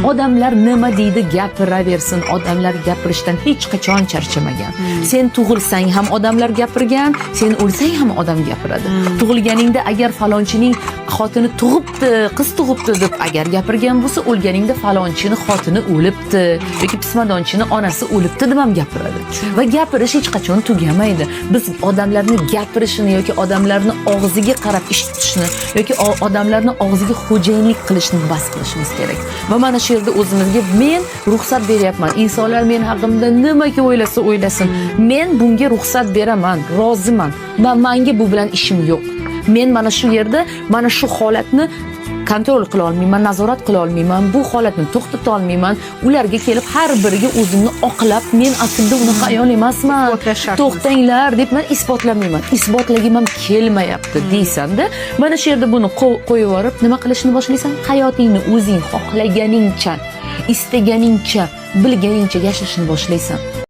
Odamlar nima deydi, gapiraversin. Odamlar gapirishdan hech qachon charchamagan. Sen tug'ilsang ham odamlar gapirgan, sen o'lsang ham odam gapiradi. Tug'ilganingda agar falonchining xotini tug'ibdi, qiz tug'ibdi deb agar gapirgan bo'lsa, o'lganingda falonchini xotini o'libdi yoki pismadonchini onasi o'libdi deb ham gapiradi. Va gapirish hech qachon tugamaydi. Biz odamlarni gapirishini yoki odamlarni og'ziga qarab ish tutishni yoki odamlarni og'ziga xo'jayinlik qilishni bas qilishimiz kerak. Va mana shu yerda o'zimizga men ruxsat beryapman. Insonlar men haqimda nimaki o'ylasa o'ylasin. Men bunga ruxsat beraman, roziman. Va menga bu bilan ishim yo'q. Men mana shu yerda mana shu holatni контроль qila olmayman, nazorat qila olmayman, bu holatni to'xtata olmayman. Ularga kelib har biriga o'zimni oqlab, men aslida unaqa ayol emasman. Isbotlash shart emas. To'xtanglar deb men isbotlamayman. Isbotlagim ham kelmayapti deysanda, mana shu yerda buni qo'yib yuborib, nima qilishni boshlaysan? Hayotingni o'zing xohlaganingcha, istaganingcha, bilganingcha yashashni boshlaysan.